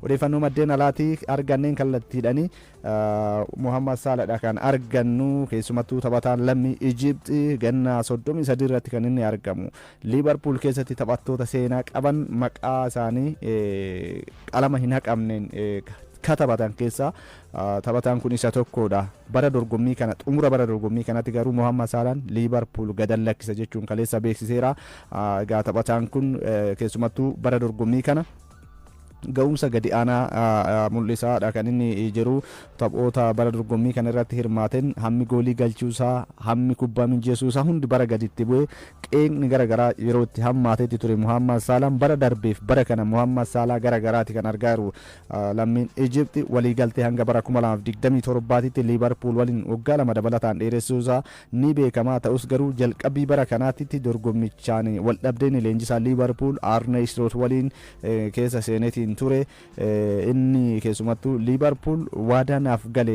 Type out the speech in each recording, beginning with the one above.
Odeeffannoo maddeen alaatii arganneen kallattiidhani Muhammad Saaladha kan argannu. Keessumattuu taphataan lammii Ijipti ganna 33 irratti kan inni argamu. Liibarpuul keessatti taphattoota seenaa qaban, maqaa isaanii qalama hin haqamneen katabatan keessaa taphataan kun isa tokkodha. Bara dorgommii kana, xumura bara dorgommii kanatti garuu Muhammad Saalaan Liibarpuul gadan lakkisa jechuun kaleessa beeksiseera. Egaa taphataan kun keessumattuu bara dorgommii kana ga'umsa gadi aanaa mul'isaadha kan inni jiru. Taphoota bara dorgommii kana irratti hirmaateen hammi goolii galchuusaa, hammi kubbaa mijeessuusaa hundi bara gaditti bu'e, qeeqni gara garaa yeroo itti hammaatetti ture. Muhammad Saalaan bara darbeef bara kana Muhammad Saalaa gara garaati kan argaa jiru. Lammiin Ijipti waliigaltee hanga bara 2027tti Liibarpuul waliin waggaa 2 dabalataan dheeressuusaa ni beekama. Ta'us garuu jalqabbii bara kanaatitti dorgommichaan wal dhabdeen leenjisaa Liibarpuul Arne Isloot waliin keessa seeneetiin ture. Inni keessumattuu Liibarpuul waadaa naaf gale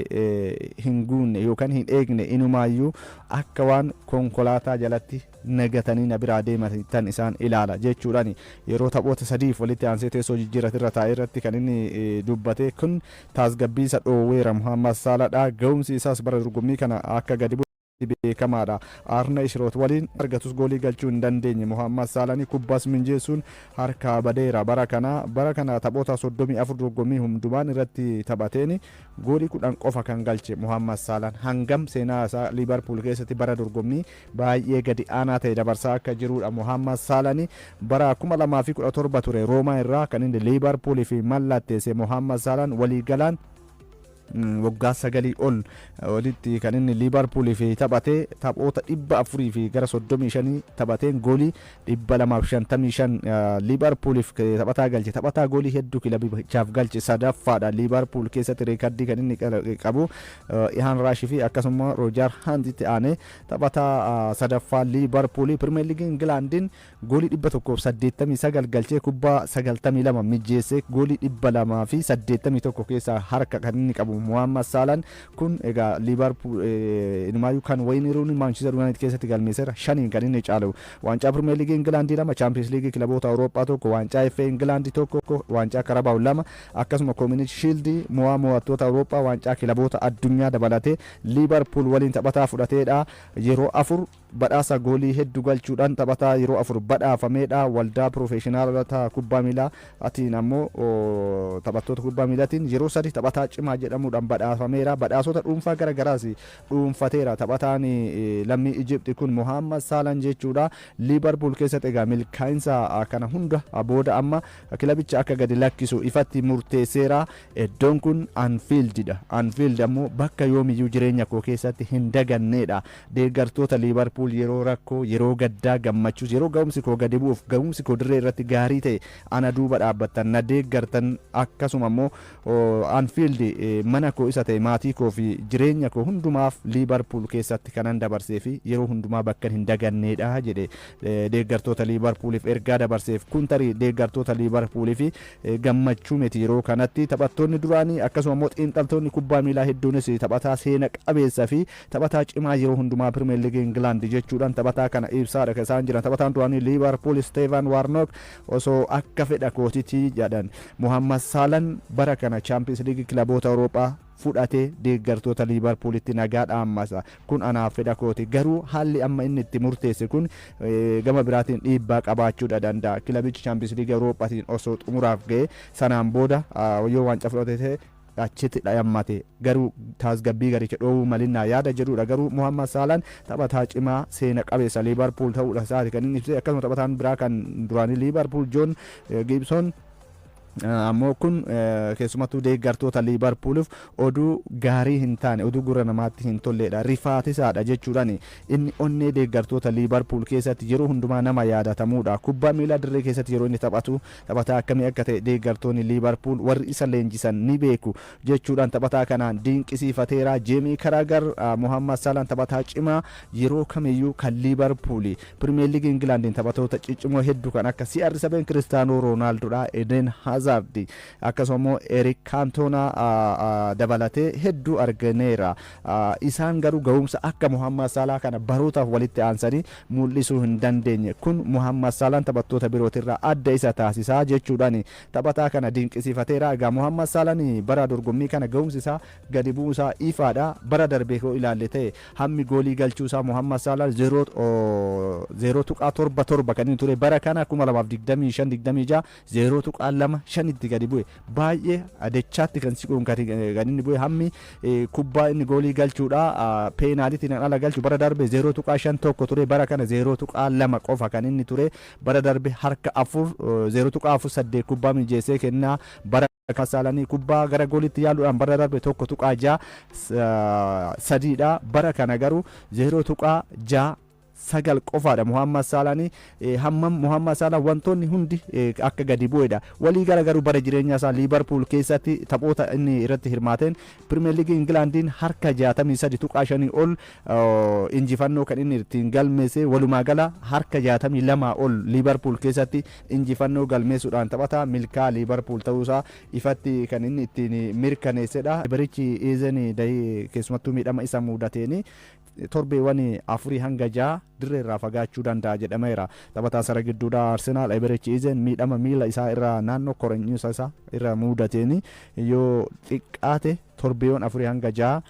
hin guunne yookaan hin eegne, inumaayyuu akka waan konkolaataa jalatti nagatanii na biraa deematan isaan ilaala jechuudhaan yeroo taphoota sadiif walitti aansee teessoo jijjiirratirra taa'ee irratti kan inni dubbate. Kun taasgabbii isa dhoowweera Muhammad Saaladha. Ga'umsi isaas bara dorgommii kana akka gadi beekamaadha. Arne Isloot waliin argatus goolii galchuu hin dandeenye. Muhammad Saalani kubbaas minjeessuun harkaa badeera bara kana. Bara kana taphoota 34 dorgommii hundumaan irratti taphateen goolii 10 qofa kan galche Muhammad Saalaan hangam seenaa isaa Liibarpuul keessatti bara dorgommii baay'ee gadi aanaa ta'e dabarsaa akka jirudha. Muhammad Saalani bara 2017 ture Roomaa irraa kan inni Liibarpuulii fi mallatteesse. Muhammad Saalaan waliigalaan waggaa 9 ol walitti kan inni Liibarpuulii fi taphate, taphoota 400 fi gara 35 taphateen goolii 255 Liibarpuuliif taphataa galche. Taphataa goolii hedduu kilabichaaf galche sadaffaadha. Liibarpuul keessatti reekardii kan inni qabu Ihaan Raashii fi akkasuma Roojar Haantitti aanee taphataa sadaffaa Liibarpuulii. Pirimeer Liigii Ingilaandiin goolii 189 galchee, kubbaa 92 mijeessee, goolii 281 keessaa harka kan inni qabu Muhammad Saalaan kun egaa Liibarpuul inumaayyuu kan Wayne Rooney Maanchister Yuunaayitid keessatti galmeesseera shaniin kan inni caalu. Waancaa Pirimeer Liigii Ingilaandii lama, Chaampiyoons Liigii kilaboota Awurooppaa tokko, waancaa FA Ingilaandii tokko, waancaa Karabaaw lama, akkasuma Community Shield, mo'aa mo'attoota Awurooppaa, waancaa kilaboota addunyaa dabalatee Liibarpuul waliin taphataa fudhateedha. Yeroo afur badhaasa goolii hedduu galchuudhaan taphataa yeroo afur badhaafameedha. Waldaa piroofeeshinaalota kubbaa miilaa atiin ammoo taphattoota kubbaa miilaatiin yeroo sadi taphataa cimaa jedhamuudhaan badhaafameera. Badhaasota dhuunfaa gara garaas dhuunfateera. Taphataan lammii Ijipti kun Mohaammed Saalaan jechuudha. Liibarpuul keessatti egaa milkaa'insa kana hunda booda amma kilabicha akka gadi lakkisu ifatti murteesseera. Iddoon kun Anfiildidha. Anfiild ammoo bakka yoomiyyuu jireenya koo keessatti hin daganneedha. Deeggartoota Liibarpuul yeroo rakkoo, yeroo gaddaa, gammachuus, yeroo ga'umsi koo gadi bu'uuf ga'umsi koo dirree irratti gaarii ta'e ana duuba dhaabbattan, na deeggartan, akkasuma immoo Anfiild mana koo isa ta'e, maatii koo fi jireenya koo hundumaaf Liibarpuul keessatti kanan dabarsee fi yeroo hundumaa bakka hin daganneedha jedhe deeggartoota Liibarpuuliif ergaa dabarseef. Kun tarii deeggartoota Liibarpuuliif gammachuu miti yeroo kanatti. Taphattoonni duraanii akkasuma immoo xiinxaltoonni kubbaa miilaa hedduunis taphataa seena qabeessa fi taphataa cimaa yeroo hundumaa Pirimeer Liigii Ingilaand jechuudhaan taphataa kana ibsaadha kan isaan jiran. Taphataan duraanii Liibarpuul Steevan Waarnook osoo akka fedha kootitii jedhan Muhammad Saalan bara kana Chaampiyoons Liigii kilaboota Awurooppaa fudhatee deeggartoota Liibarpuulitti nagaa dhaammasa. Kun anaaf fedha kooti. Garuu haalli amma inni itti murteesse kun gama biraatiin dhiibbaa qabaachuudha danda'a. Kilabichi Chaampiyoons Liigii Awurooppaatiin osoo xumuraaf ga'e, sanaan booda yoo waancaa fudhate ta'e achitti dhayammate, garuu taasgabbii garicha dhoowwuu malinnaa yaada jedhudha. Garuu Muhammad Saalaan taphataa cimaa seena qabeessa Liibarpuul ta'uudha isaati kan inni ibse. Akkasuma taphataan biraa kan duraanii Liibarpuul Joon Gibson ammoo kun keessumattuu deeggartoota Liibarpuuliif oduu gaarii hin taane, oduu gurra namaatti hin tolleedha, rifaatisaadha jechuudhaan inni onnee deeggartoota Liibarpuul keessatti yeroo hundumaa nama yaadatamuudha. Kubbaa miilaa dirree keessatti yeroo inni taphatu taphataa akkamii akka ta'e deeggartoonni Liibarpuul warri isa leenjisan ni beeku jechuudhaan taphataa kanaan dinqisiifateera. Jeemii Karaagar Muhammad Saalaan taphataa cimaa yeroo kamiyyuu kan Liibarpuuli. Pirimeer Liigii Ingilaandiin taphatoota ciccimoo hedduu kan akka CR7 Kiristaanoo Roonaaldodha. Eden Hazard Hazard, akkasuma immoo Eric Cantona dabalatee hedduu arganeera. Isaan garuu ga'umsa akka Muhammad Salah kana barootaaf walitti aansanii mul'isuu hin dandeenye. Kun Muhammad Salaan taphattoota birootirraa adda isa taasisaa jechuudhaan taphataa kana dinqisiifateera. Egaa Muhammad Salaan bara dorgommii kana ga'umsi isaa gadi bu'uusaa ifaadha. Bara darbee koo ilaalle ta'e, hammi goolii galchuusaa Muhammad Salaan 0.77 kan inni ture, bara kana 2025-26 0.25tti gadi bu'e. Baay'ee dachaatti kan siquun kan inni bu'e. Hammi kubbaa inni goolii galchuudha peenaalitiin ala galchu bara darbe 0.51 ture, bara kana 0.2 qofa kan inni ture. Bara darbe harka afur, 0.48 kubbaa mijeessee kennaa, bara Saalanii kubbaa gara goolitti yaaluudhaan bara darbe 1.63dha, bara kana garuu 0.69 qofaadha. Muhammad Saalaanii hammam Muhammad Saalaa wantoonni hundi akka gadi bu'edha. Walii gara garuu bara jireenya isaa Liibarpuul keessatti taphoota inni irratti hirmaateen Pirimeer Liigii Ingilaandiin harka 63.5 ol injifannoo kan inni ittiin galmeesse, walumaa gala harka 62 ol Liibarpuul keessatti injifannoo galmeessuudhaan taphataa milkaa Liibarpuul ta'uusaa ifatti kan inni ittiin mirkaneessedha. Barichi Eezen keessumattuu miidhama isa mudateen torbeewwan 4 hanga 6 dirree irraa fagaachuu danda'a jedhameera. Taphataa sara gidduudhaa Arsenaal Eberechi Ezen miidhama miila isaa irraa, naannoo koronyuusa isaa irra mudateen, yoo xiqqaate torbeewwan 4 hanga 6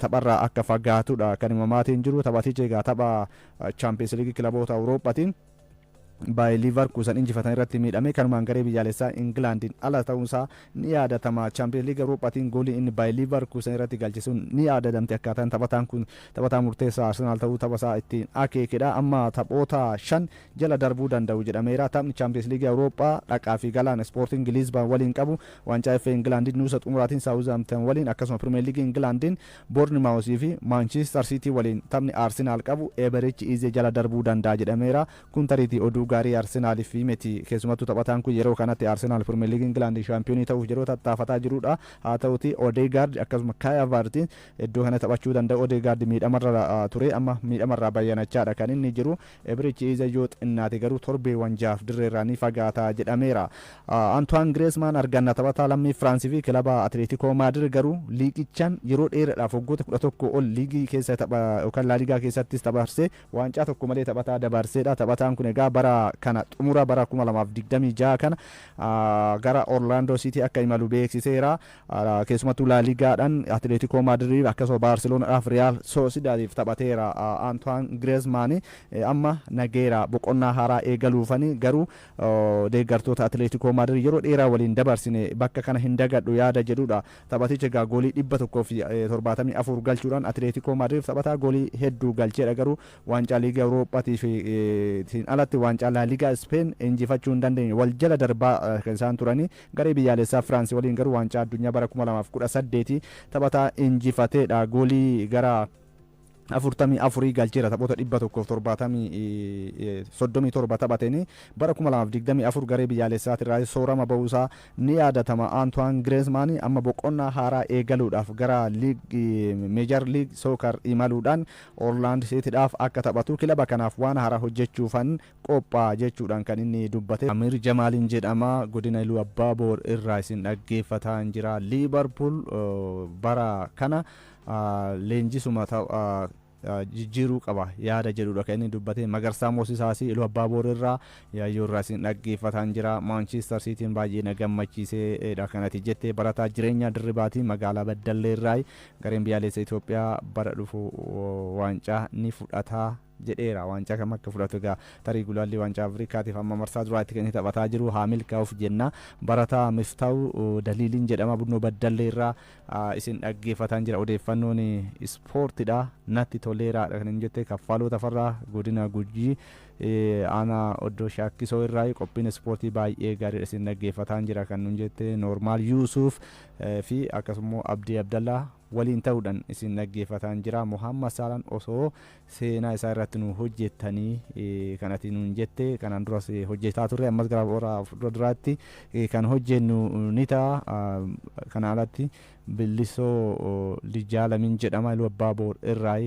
tapharraa akka fagaatudha kan himamaatiin jiru. Taphatichi egaa tapha Chaampiyeens Liigii kilaboota Awurooppaatiin Baay'ee Liivarkuusan injifatan irratti miidhame, kanumaan garee biyyaalessaa Ingilaandiin ala ta'uunsaa ni yaadatama. Chaampiyeens Liigii Awurooppaatiin goolii inni Baay'ee Liivarkuusan irratti galchisuun ni yaadatamte. Akkaataan taphataan kun taphataa murteessaa Arsenaal ta'uu taphasaa ittiin akeekedha. Amma taphoota shan jala darbuu danda'u jedhameera. Taphni Chaampiyeens Liigii Awurooppaa dhaqaa fi galaan Ispoortiin Liizban waliin qabu, waancaa FA Ingilaandiin nuusa xumuraatiin Saawuzaamten waliin, akkasuma Pirimeer Liigii Ingilaandiin Boornimaawusii fi Maanchiistar Siitii waliin taphni Arsenaal qabu Eberichi Izee jala darbuu danda'a jedhameera. Kun tariitii oduu gaarii Arsenaaliif miti. Keessumattuu taphataan kun yeroo kanatti Arsenaal Pirimeer Liigii Ingilaandii shaampiyoonii ta'uuf yeroo tattaafataa jirudha. Haa ta'uti Odeegaard akkasuma Kai Havertz iddoo kana taphachuu danda'u. Odeegaard miidhamarra ture, amma miidhamarraa bayyanachaadha kan inni jiru. Eberichi Izee yoo xinnaate garuu torbeewwan 6f dirreerraa ni fagaata jedhameera. Antoine Griezmann arganna. Taphataa lammii Firaansii fi kilaba Atleetikoo Maadrid, garuu liigichaan yeroo dheeraadhaaf, waggoota 11 ol liigii keessa tapha yookaan Laaligaa keessattis tapharsee waancaa tokko malee taphataa dabarseedha. Taphataan kun egaa bara kana xumura bara 2026 kana gara Orlaandoo City akka imalu beeksiseera. Keessumattuu Laaligaadhaan Atleetikoo Maadrid akkasuma Baarselonaadhaaf Riyaal Soosidaadiif taphateera. Antoine Griezmann amma nageera, boqonnaa haaraa eegaluufani, garuu deeggartoota Atleetikoo Maadrid yeroo dheeraa waliin dabarsine bakka kana hin dagadhu yaada jedhudha. Taphatichi egaa goolii 174 galchuudhaan Atleetikoo Maadrid taphataa goolii hedduu galcheedha, garuu waancaa Liigii Awurooppaatii fi alatti waancaa Laaligaa Speen injifachuu hin dandeenye. Wal jala darbaa kan isaan turanii garee biyyaalessaa Firaansii waliin garuu waancaa addunyaa bara 2018 taphataa injifateedha. Goolii gara 44 galcheera taphoota 170 37 taphateen. Bara 2024 garee biyyaalessaatirraa soorama bahuusaa ni yaadatama. Antoine Griezmann amma boqonnaa haaraa eegaluudhaaf gara Major League Soccer imaluudhaan Orlaand Siitiidhaaf akka taphatu, kilaba kanaaf waan haaraa hojjechuufan qophaa'a jechuudhaan kan inni dubbate. Amir Jamaaliin jedhama, godina Iluu Abbaa Boor irraa isin dhaggeeffataa jira. Liibarpuul bara kana leenjisuma jijjiiruu qaba yaada jedhudha kan inni dubbate. Magarsaa Moosisaas Iluu Abbaa Boor irraa, Yaayyoo irraa isin dhaggeeffataan jira. Maanchiistar Siitiin baay'ee na gammachiiseedha kanati jette. Barataa Jireenya Dirribaatii magaalaa Baddallee irraa, gareen biyyaalessa Itoophiyaa bara dhufu waancaa ni fudhataa jedheera. Waancaa kam akka fudhatu egaa tarii gulaalli waancaa Afrikaatiif amma marsaa duraatti kan inni taphataa jiru haa milkaa'uuf jenna. Barataa Miftaa'u Daliiliin jedhama, Bunnoo Baddallee irraa isin dhaggeeffataan jira. Odeeffannoon ispoortiidha natti toleeraadha kan inni jette. Kaffaaloo Tafarraa, godina Gujii, aanaa Oddoo Shaakkisoo irraa, qophiin ispoortii baay'ee gaariidha, isin dhaggeeffataan jira kan nun jette. Noormaal Yuusuuf fi akkasuma Abdii Abdallaa waliin ta'uudhaan isin dhaggeeffataan jira. Muhammad Saalaan osoo seenaa isaa irratti nu hojjettanii kanati nuun jette. Kanaan duras hojjetaa turre, ammas gara fuula duraatti kan hojjennu ni ta'a. Kana alatti Billisoo Lijaalamiin jedhama, Iluu Abbaa Boor irraa.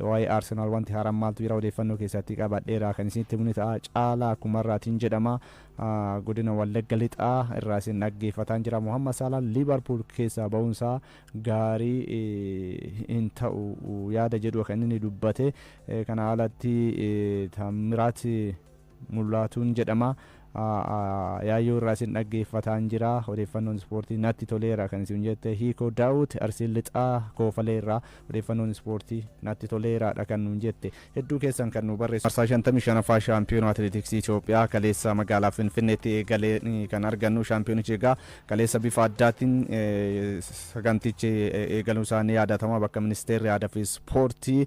Waa'ee Arsenaal wanti haaraan maaltu jira? Odeeffannoo keessatti qabadheera kan isinitti himni ta'a. Caalaa Kumarraatiin jedhama, godina Wallagga Lixaa irraa isin dhaggeeffataan jira. Muhammad Salah Liverpool keessaa ba'uunsaa gaarii hin ta'u yaada jedhu kan inni dubbate. Kana alatti Taamiraat Mul'aatuun jedhama, Yaayyoo irraa isin dhaggeeffataan jira. Odeeffannoon ispoortii natti toleera kan isin jette. Hiikoo Daawut, Arsiin Lixaa, Koofalee irraa odeeffannoon ispoortii natti toleeraadha kan nuun jette. Hedduu keessan kan nu barreessu. Marsaa 55ffaa shaampiyoonaa atileetiksii Itoophiyaa kaleessa magaalaa Finfinneetti eegalee kan argannu. Shaampiyoonichi egaa kaleessa bifa addaatiin sagantichi eegaluu isaa ni yaadatama. Bakka ministeerri aadaa fi ispoortii,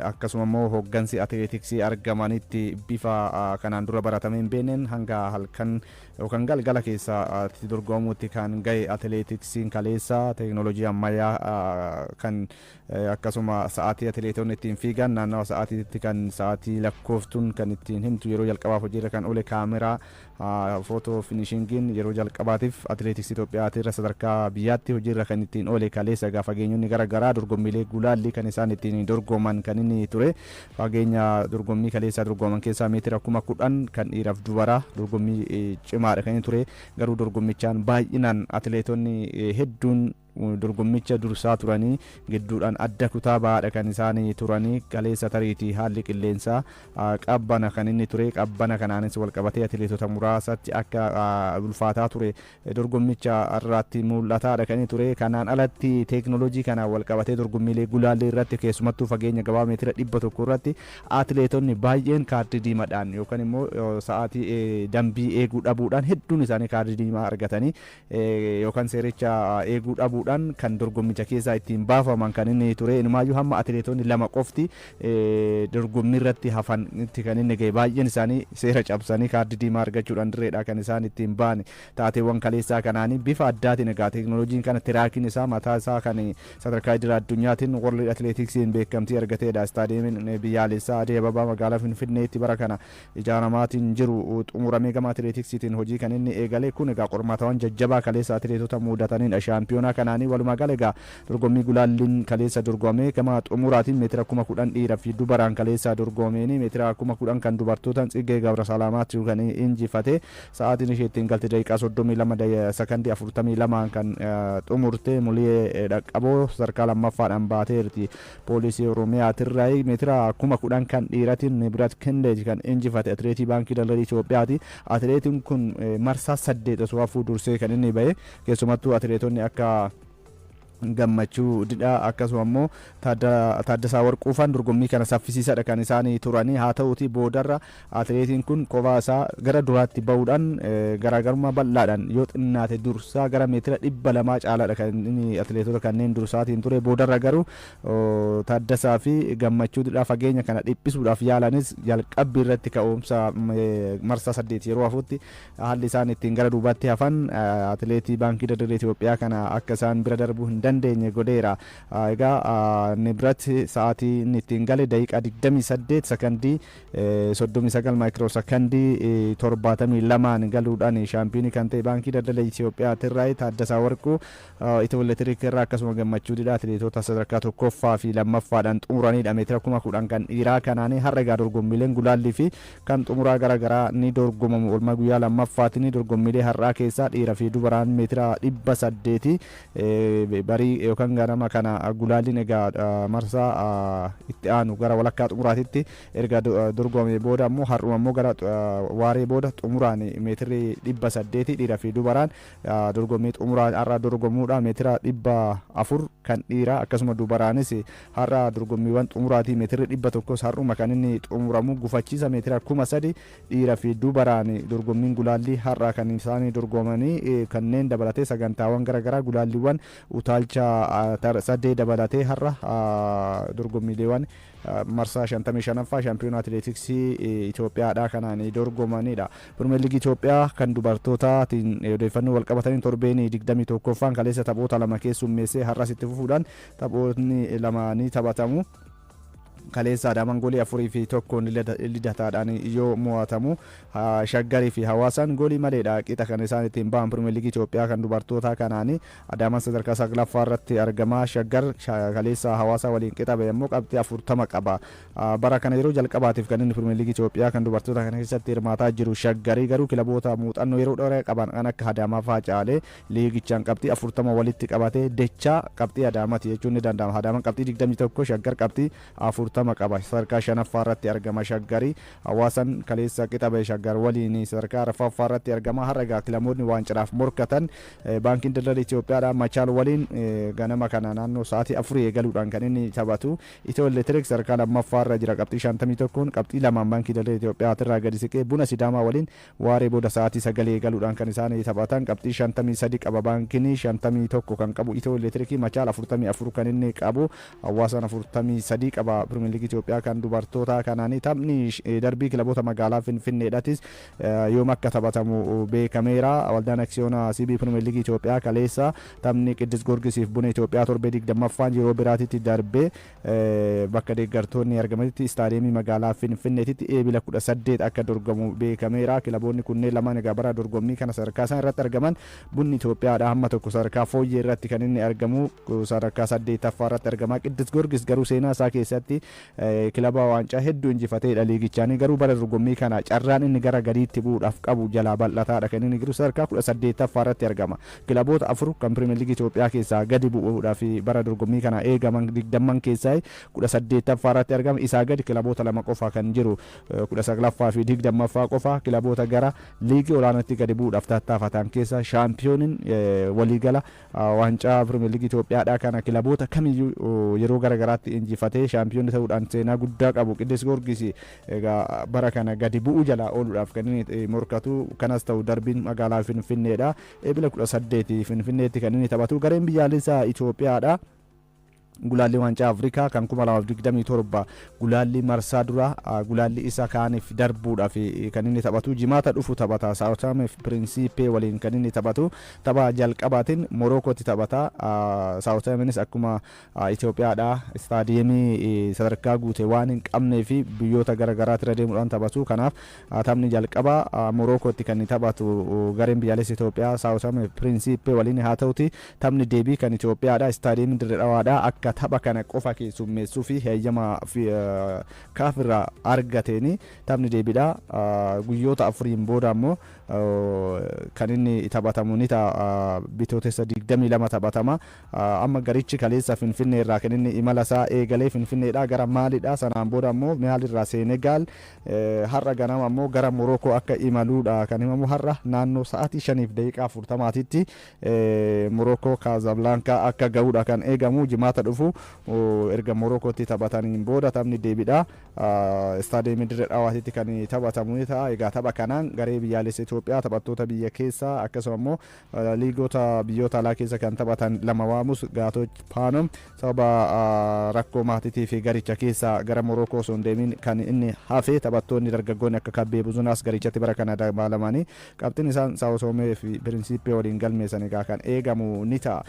akkasuma immoo hooggansi atileetiksii argamanitti bifa kanaan dura baratamee hin beekneen hanga halkan yookaan galgala keessa dorgomuutti kan gahe. Atileetiksiin kaleessa teeknooloojii ammayyaa kan akkasuma sa'aatii atileetonni ittiin fiigan, naannawa sa'aatiitti kan sa'aatii lakkooftuun kan ittiin himtu yeroo jalqabaaf hojiirra kan oole, kaameraa photo finishingiin yeroo jalqabaatiif atileetiksii Itoophiyaatirra sadarkaa biyyaatti hojiirra kan ittiin oole kaleessa. Egaa fageenyonni gara garaa dorgommiilee gulaallii kan isaan ittiin dorgoman kan inni ture. Fageenya dorgommii kaleessaa dorgoman keessaa meetira 10,000 kan dhiiraaf dubaraa dorgommii cimaadha kan inni ture. Garuu dorgommichaan baay'inaan atileetonni hedduun dorgommicha dursaa turanii gidduudhaan adda kutaa ba'aadha kan isaan turanii. Kaleessa tariitii haalli qilleensaa qabbana kan inni ture. Qabbana kanaanis walqabatee atileetota muraasatti akka ulfaataa ture dorgommicha irratti mul'ataadha kan inni ture. Kanaan alatti teeknooloojii kanaan walqabatee dorgommiilee gulaallee irratti, keessumattuu fageenya gabaabaa meetira 100 irratti, atileetonni baay'een kaardii diimaadhaan yookaan immoo sa'aatii dambii eeguu dhabuudhaan hedduun isaanii kaardii diimaa argatanii yookaan seericha eeguu dhabuudhaan kan dorgommicha keessaa ittiin baafaman kan inni ture. Inumaayyuu hamma atileetonni lama qofti dorgommii irratti hafan itti kan inni gahe. Baay'een isaanii seera cabsanii kaardii diimaa argachuudhaan dirreedha kan isaan ittiin ba'an. Taateewwan kaleessaa kanaanii bifa addaatiin egaa teeknooloojiin kana tiraakiin isaa mataa isaa kan sadarkaa idil addunyaatiin World Athletics'n beekamtii argateedha. Istaadiyeemiin biyyaalessaa Adii Ababaa magaalaa Finfinneetti bara kana ijaaramaatiin jiru xumuramee gama atileetiksiitiin hojii kan inni eegale kun egaa qormaatawwan jajjabaa kaleessa atileetota mudatanidha shaampiyoonaa kanaanii. Walumaa gala egaa dorgommii gulaalliin kaleessa dorgomee gama xumuraatiin meetira 10,000 dhiiraa fi dubaraan kaleessa dorgomeeni meetira 10,000 kan dubartootaan Tsiggee Gabra Salaamaatti kan injifate. Sa'aatiin ishee ittiin galte daqiiqaa 32 sakandii 42 kan xumurte Muliyee Dhaqqaboo sadarkaa lammaffaadhaan baateerti, Poolisii Oromiyaatirraa. Meetira 10,000 kan dhiiratiin Nibrat Kindeej kan injifate atileetii Baankii Daldala Itoophiyaati. Atileetiin kun marsaa saddeet osoo hafuu dursee kan inni bahe. Keessumattuu atileetonni akka Gammachuu Didhaa, akkasuma immoo Taaddasaa Warquufaan dorgommii kana saffisiisadha kan isaan turanii. Haa ta'uutii boodarra atileetiin kun kophaa isaa gara duraatti bahuudhaan garaagarummaa bal'aadhaan yoo xinnaate dursaa gara meetira 200 caalaadha kan inni atileetota kanneen dursaatiin ture. Boodarra garuu Taaddasaa fi Gammachuu Didhaa fageenya kana dhiphisuudhaaf yaalanis, jalqabbii irratti ka'umsa marsaa saddeet yeroo hafutti haalli isaan ittiin gara duubaatti hafan atileetii Baankii Daldala Itoophiyaa kana akka isaan bira darbuu hin dandeenye godheera. Egaa Nibrat sa'aatii inni ittiin gale daqiiqaa 28 sakandii 39 maayikiroo sakandii 72 galuudhaan shaampiyoonii kan ta'e Baankii Daldala Itoophiyaa tirraa. Taaddasaa Warquu Itiyoo Elektiriik irraa, akkasuma Gammachuu Didhaa atileetota sadarkaa tokkoffaa fi lammaffaadhaan xumuranidha. Meetira 10,000 kan dhiiraa kanaanii har'a egaa dorgommiileen gulaallii fi kan xumuraa gara garaa ni dorgomamu. Oolmaa guyyaa lammaffaatiin dorgommiilee har'aa keessaa dhiira fi dubaraan meetira 800 barii yookaan ganama kana gulaalliin egaa marsaa itti aanu gara walakkaa xumuraatitti erga dorgomame booda immoo har'uma immoo gara waaree booda xumuraan meetirri 800 dhiira fi dubaraan dorgommii xumuraa har'a dorgomuudha. Meetira 400 kan dhiiraa akkasuma dubaraanis har'a dorgommiiwwan xumuraatii. Meetirri 100s har'uma kan inni xumuramu. Gufachiisa meetira 3000 dhiira fi dubaraan dorgommiin gulaallii har'a kan isaan dorgomanii kanneen dabalatee sagantaawwan garaagaraa gulaalliiwwan utaalcha sadee dabalatee har'a dorgommiileewwan marsaa 55ffaa shaampiyoonaa atileetiksii Itoophiyaadha kanaan dorgomanidha. Pirimeer Liigii Itoophiyaa kan dubartootaatiin odeeffannoo wal qabataniin torbeen 21ffaan kaleessa taphoota lama keessummeessee har'as itti fufuudhaan taphootni lama ni taphatamu. Kaleessa Adaamaan goolii 4-1 Lidataadhaan yoo mo'atamu, Shaggarii fi Hawaasaan goolii maleedha qixa kan isaan ittiin ba'an. Pirimeer Liigii Itoophiyaa kan dubartootaa kanaanii Adaamaan sadarkaa saglaffaa irratti argama. Shaggar kaleessa Hawaasaa waliin qixa ba'e immoo qabxii 40 qaba. Bara kana yeroo jalqabaatiif kan inni Pirimeer Liigii Itoophiyaa kan dubartoota kana keessatti hirmaataa jiru Shaggarii garuu kilaboota muuxannoo yeroo dheeraa qaban kan akka Adaamaa fa'aa caalee liigichaan qabxii 40 walitti qabatee dachaa qabxii Adaamaati jechuun ni danda'ama. Adaamaan qabxii 21, Shaggar qabxii 40 qaba. Sadarkaa shanaffaa irratti argama Shaggarii. Hawaasaan kaleessa qixa ba'e Shaggar waliin sadarkaa arfaffaa irratti argama. Har'a egaa kilaboonni waancadhaaf morkatan Baankiin Daldala Itoophiyaadha. Machaal waliin ganama kana naannoo sa'aatii 4 eegaluudhaan kan inni taphatu. Itiyoo Elektiriik sadarkaa lammaffaa irra jira qabxii 51n, qabxii lamaan Baankii Daldala Itoophiyaatirraa gadi siqee. Buna Sidaamaa waliin waaree booda sa'aatii 9 eegaluudhaan kan isaan taphatan. Qabxii 53 qaba Baankiin, 51 kan qabu Itiyoo Elektirikii, Machaal 44 kan inni qabu, Hawaasaan 43 qaba. Pirimeer Liigii Itoophiyaa kan dubartootaa kanaanii taphni darbii kilaboota magaalaa Finfinneedhatis yoom akka taphatamu beekameera. Waldaan Aksiyoona CB Pirimeer Liigii Itoophiyaa kaleessa taphni Qiddus Goorgisiif Buna Itoophiyaa torbee 20ffaan yeroo biraatitti darbee bakka deeggartoonni argamanitti istaadiyeemii magaalaa Finfinneetitti Eebila 18 akka dorgomu beekameera. Kilaboonni kunneen lamaan egaa bara dorgommii kana sadarkaa isaan irratti argaman, Bunni Itoophiyaadha hamma tokko sadarkaa fooyyee irratti kan inni argamu, sadarkaa 8ffaa irratti argama. Qiddus Goorgis garuu seenaa isaa keessatti kilaba waancaa hedduu injifateedha liigichaanii, garuu bara dorgommii kana carraan inni gara gadiitti bu'uudhaaf qabu jalaa bal'ataadha kan inni jiru, sadarkaa 18ffaa irratti argama. Kilaboota afur kan Pirimeer Liigii Itoophiyaa keessaa gadi bu'uudhaaf bara dorgommii kana eegaman 20n keessaa 18ffaa irratti argama. Isaa gadi kilaboota lama qofa kan jiru, 19ffaa fi 20ffaa qofa. Kilaboota gara liigii olaanaatti gadi bu'uudhaaf tattaafatan keessaa shaampiyooniin waliigala waancaa Pirimeer Liigii Itoophiyaadhaa kana kilaboota kamiyyuu yeroo gara garaatti injifatee shaampiyoonni ta'uudhaan seenaa guddaa qabu Qiddus Goorgis egaa bara kana gadi bu'uu jalaa ooluudhaaf kan inni morkatu. Kanas ta'u darbiin magaalaa Finfinneedha. Eebila 18 Finfinneetti kan inni taphatu gareen biyyaalessaa Itoophiyaadha. Gulaalli Waancaa Afrikaa kan 2027 gulaalli marsaa dura gulaalli isa kaaniif darbuudhaaf kan inni taphatu Jimaata dhufu taphata. Saa'o Toomee fi Pirinsipee waliin kan inni taphatu tapha jalqabaatiin Morokootti taphata. Saa'o Toomeenis akkuma Itoophiyaadha istaadiyeemii sadarkaa guute waan hin qabnee fi biyyoota gara garaatti irra deemuudhaan taphatu. Kanaaf taphni jalqabaa Morokootti kan taphatu gareen biyyaalessa Itoophiyaa Saa'o Toomee fi Pirinsipee waliin haa ta'uti, taphni deebii kan Itoophiyaadha. Istaadiyeemiin Dirree Dhawaadha akka tapha kana qofa keessummeessuu fi heeyyama CAF irraa argateen taphni deebiidha. Guyyoota afuriin booda ammoo kan inni taphatamu ni ta'a, Bitootessa 22 taphatama. Amma garichi kaleessa Finfinnee irraa kan inni imala isaa eegalee, Finfinneedhaa gara Maalidha. Sanaan booda ammoo Maalirraa Seenegaal, har'a ganama ammoo gara Morokoo akka imaluudha kan himamu. Har'a naannoo sa'aatii 5:40titti Morokoo Kaazablaankaa akka ga'uudha kan eegamu. Jimaata dhufu erga Morokootti taphataniin booda taphni deebiidha istaadiyeemii Dirree Dhawaatitti kan taphatamu ni ta'a. Egaa tapha kanaan garee biyyaalessa Itoophiyaa taphattoota biyya keessaa akkasuma immoo liigota biyyoota alaa keessa kan taphatan lama waamus, Gaatooch Paanom sababa rakkoo maatiitii fi garicha keessaa gara Morokoo osoo hin deemin kan inni hafe. Taphattoonni dargaggoonni akka Kabbee Buzunaas garichatti bara kana dabalamanii qabxiin isaan Saa'o Toomee fi Pirinsipee waliin galmeessan egaa kan eegamu ni ta'a.